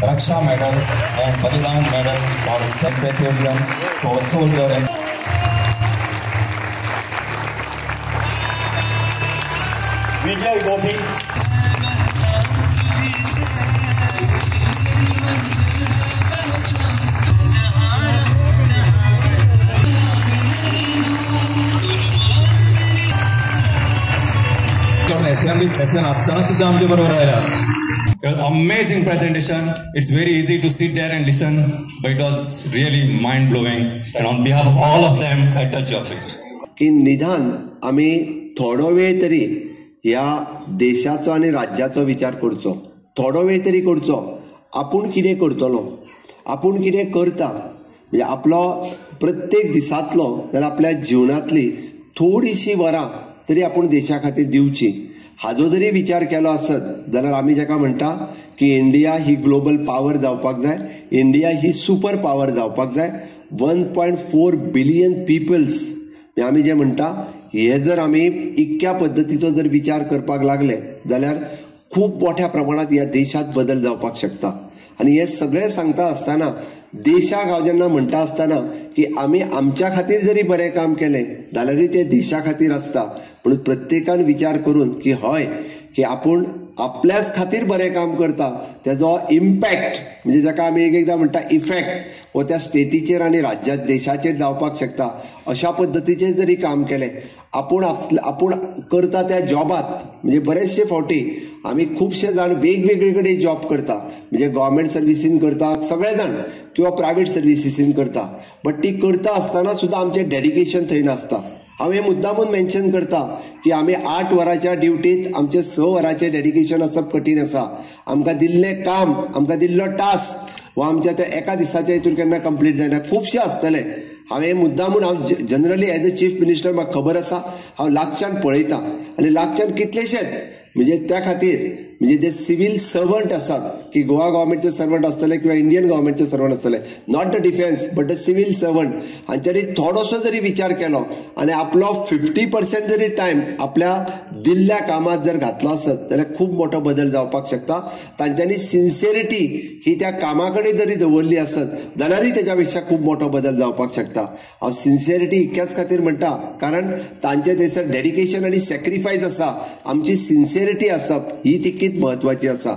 Raksha Medal and Balidan Medal for self-patriotism for soldier and Vijay Gopi. Assembly session असताना सुद्धा आमच्या बरोबर राहिला. It was amazing presentation. It's very easy to sit there and listen, but it was really mind-blowing. And on behalf of all of them, I touch your feet. की निदान आमी थोडो वेळ तरी ह्या देशाचो आनी राज्याचो विचार करचो, थोडो वेळ तरी करचो. आपूण कितें करतलो, आपूण कितें करता, म्हणजे आपलो प्रत्येक दिसांतलो जाल्यार आपल्या जिवनांतली थोडीशी वरां तरी आपूण देशा खातीर दिवची. हाजो जरी विचार केलो आसत जाल्यार आमी जाका म्हणटा की इंडिया ही ग्लोबल पावर जावपाक जाय, इंडिया ही सुपर पावर जावपाक जाय. 1.4 बिलियन पिपल्स आमी जे म्हणटा हे जर आमी इतक्या पद्दतीचो जर विचार करपाक लागले जाल्यार खूब मोठ्या प्रमाणात ह्या देशांत बदल जावपाक शकता. आनी हे सगळें सांगता आसतना देशाक हांव जेन्ना म्हणटा आसतना की आमी आमच्या खातीर जरी बरें काम केलें जाल्यारूय तें देशा खातीर आसता. म्हणून प्रत्येकान विचार करून की हय की आपूण आपल्याच खातीर बरें काम करता तेजो इम्पॅक्ट म्हणजे जाका आमी एक एकदां म्हणटा इफेक्ट हो त्या स्टेटीचेर आनी राज्या देशाचेर जावपाक शकता. अशा पद्दतीचेर जरी काम केलें आपूण आपूण करता त्या जॉबात, म्हणजे बरेचशे फावटी आमी खुबशे जाण वेगवेगळे कडेन जॉब करता, म्हणजे गव्हर्मेंट सर्विसीन करता सगळे जाण किंवा प्रायवेट सर्विसीन करता, बट ती करता आसतना सुद्दां आमचें डेडिकेशन थंय नासता. हांव हें मुद्दामून मेन्शन करता की आमी 8 वरांच्या ड्युटीत आमचें 6 वरांचें डेडिकेशन आसप कठीण आसा. आमकां दिल्लें काम, आमकां दिल्लो टास्क हो आमच्या त्या एका दिसाच्या हितून केन्ना कंप्लीट जायना, खुबशे आसतले. हांव हें मुद्दामून हांव generally as a chief minister म्हाका खबर आसा, हांव लागच्यान पळयता आनी लागच्यान कितलेशेच म्हणजे त्या खातीर म्हणजे जे सिव्हील सर्वंट आसात की गोवा गव्हर्मेंटचे सर्वंट आसतले किंवा इंडियन गव्हर्मेंटचे सर्वंट आसतले, not the defence but the civil servant, हांच्यानी थोडोसो जरी विचार केलो आनी आपलो 50% जरी टायम आपल्या दिल्ल्या कामात जर घातलो आसत जाल्यार खूब मोठो बदल जावपाक शकता. तांच्यांनी सिन्सियरिटी ही त्या कामा कडेन जरी दवरली आसत जाल्यारूय तेच्या पेक्षा खूब मोठो बदल जावपाक शकता. हांव सिन्सियरिटी इतक्याच खातीर म्हणटा कारण तांचे थंयसर डेडिकेशन आनी सॅक्रिफायस आसा, आमची सिन्सियरिटी आसप ही तितकीच महत्वाची आसा.